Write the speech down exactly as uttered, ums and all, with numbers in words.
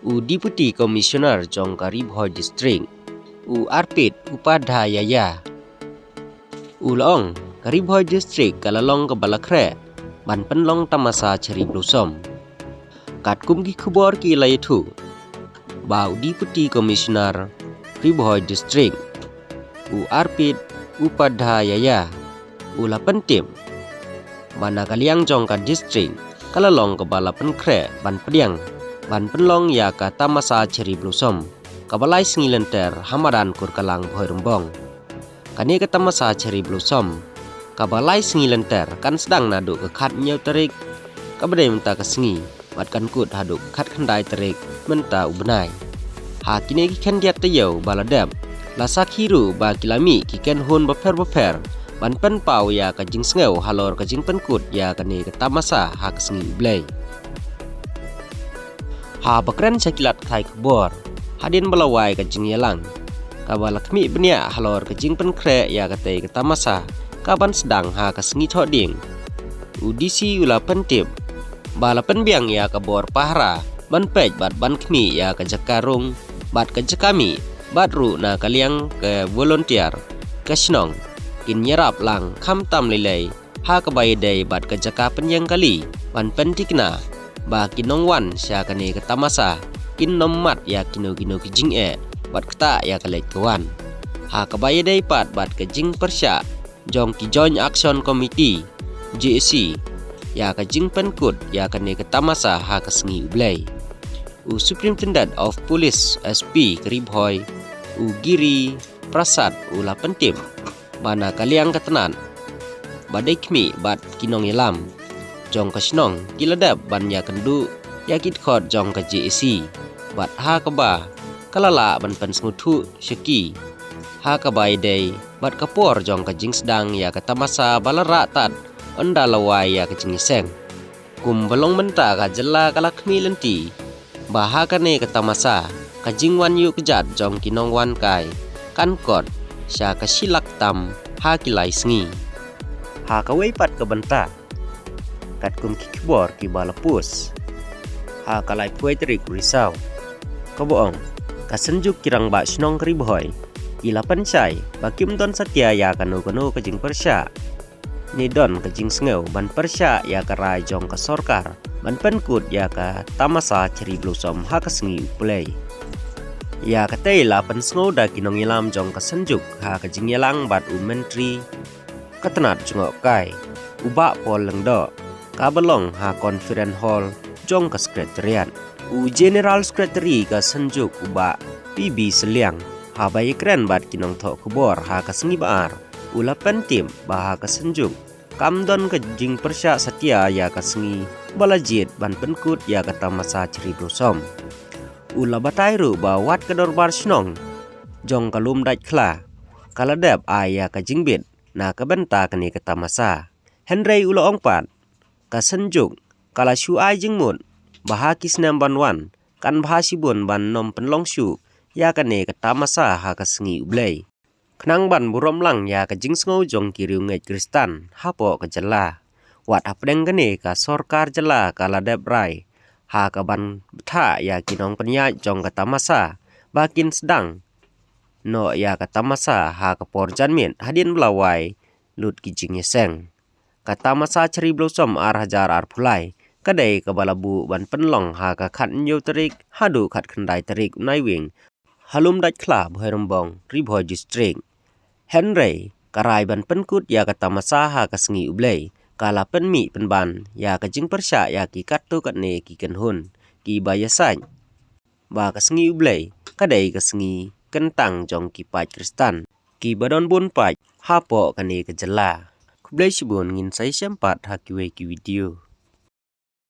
U Deputy Commissioner jong ka Ri Bhoi District, u Arpit Upadhyaya, u la ong ka Ri Bhoi District ka la long kaba la khreh ban pynlong tamasa Cherry Blossom. Katkum ki khubor ki la ïathuh ba u Deputy Commissioner Ri Bhoi District, u Arpit Upadhyaya, u la pyntip ba na ka liang jong ka district ka la long kaba la pynkhreh ban pdiang ban pynlong ïa ka tamasa Cherry Blossom kaba lai sngi lynter ha madan Kurkalang, Bhoirymbong. Kane ka tamasa Cherry Blossom kaba lai sngi lynter kan sdang naduh ka khathynñiew tarik kaba dei mynta ka sngi bad kan kut haduh ka khatkhyndai tarik mynta u bnai. Ha kine ki khyndiat taïew ba la dep, la sakhi ruh ba ki la mih ki kynhun bapher bapher ban pynpaw ïa ka jingsngew halor ka jingpynkut ïa kane ka tamasa ha ka sngi U Blei. Haba kren sha ki lad khaïi khubor hadien ba la wai ka jingïalang kaba la khmih bniah halor ka jingpynkhreh ïa katei ka tamasa kaban sdang ha ka sngi Thohdieng, u D C u la pyntip ba la pynbiang ïa ka bor pahara ban peit bad ban khmih ïa ka jaka rung bad ka jaka mih bad ruh na ka liang ka volunteer ka shnong kin ïarap lang khamtam lei lei ha kaba ïadei bad ka jaka pynïeng kali ban pynthikna ba ki nongwan sha kane ka tamasa kin nym mad ïa kino kino ki jingeh bad ktah ïa ka leit ka wan. Ha kaba ïadei pat bad ka jingpyrshah jong ki Joint Action Committee, J A C, ïa ka jingpynkut ïa kane ka tamasa ha ka sngi U Blei, u Superintendent of Police, S P, ka Ri Bhoi, u Giri Prasad, u la pyntip ba na ka liang ka tnat ba dei khmih bad ki nongïalam jong ka shnong ki la dep ban ïakynduh ïa ki dkhot jong ka J A C bad ha kaba ka la lah ban pynsngewthuh sha ki ha kaba ïadei bad ka por jong ka jingsdang ïa ka tamasa ba la rah tad ynda la wai ïa ka jingïaseng. Kumba long mynta ka jylla ka la khmih lynti ba ha kane ka tamasa ka jingwan ïuh kjat jong ki nongwan kai kan kot sha ka shi lak tam ha ki lai sngi. Ha kawei pat ka bynta, katkum ki khubor kiba la post ha ka laiphew tarik u Risaw, kaba ong ka Synjuk ki Rangbah Shnong ka Ri Bhoi ki la pynshai ba kim don satia ïa kano kano ka jingpyrshah ne don ka jingsngew ban pyrshah ïa ka rai jong ka sorkar ban pynkut ïa ka tamasa Cherry Blossom ha ka sngi U Blei. Ïa katei la pynsngew da ki nongïalam jong ka Synjuk ha ka jingïalang bad u Myntri ka tnat jngohkai, u Bah Paul Lyngdoh, kaba long ha Conference Hall jong ka Secretariat. U General Secretary ka Synjuk, u Bah P B Sylliang, haba ïakren bad ki nongthoh khubor ha ka sngi ba ar, u la pyntip ba ha ka Synjuk kam don ka jingpyrshah satia ïa ka sngi ba la jied ban pynkut ïa ka tamasa Cherry Blossom. U la batai ruh ba wat ka dorbar shnong jong ka Lumdaitkhla ka la dep ai ïa ka jingbit na ka bynta kane ka tamasa. Hynrei u la ong pat ka Synjuk ka la shu ai jingmut ba ha ki snem ban wan kan bha shibun ban nym pynlong shuh ïa kane ka tamasa ha ka sngi U Blei, khnang ban burom lang ïa ka jingsngew jong ki riewngeit Khristan hapoh ka jylla. Wat hapdeng kane ka sorkar jylla ka la dep rai ha kaban bthah ïa ki nongpynïaid jong ka tamasa ba kin sdang noh ïa ka tamasa ha ka por janmiet hadien ba la wai lut ki jingïaseng. Ka tamasa Cherry Blossom ar hajar arphew lai ka dei kaba la buh ban pynlong ha ka khathynñiew tarik haduh khatkhyndai tarik u Naiwieng ha Lumdaitkhla, Bhoirymbong, Ri Bhoi District. Hynrei ka rai ban pynkut ïa ka tamasa ha ka sngi U Blei ka la pynmih pynban ïa ka jingpyrshah ïa ki katto katne ki kynhun kiba ïasaid ba ka sngi U Blei ka dei ka sngi kyntang jong ki paid Khristan kiba don bun paid hapoh kane ka jylla. Khublei shibun, ngin sa ïashem pat ha kiwei ki video.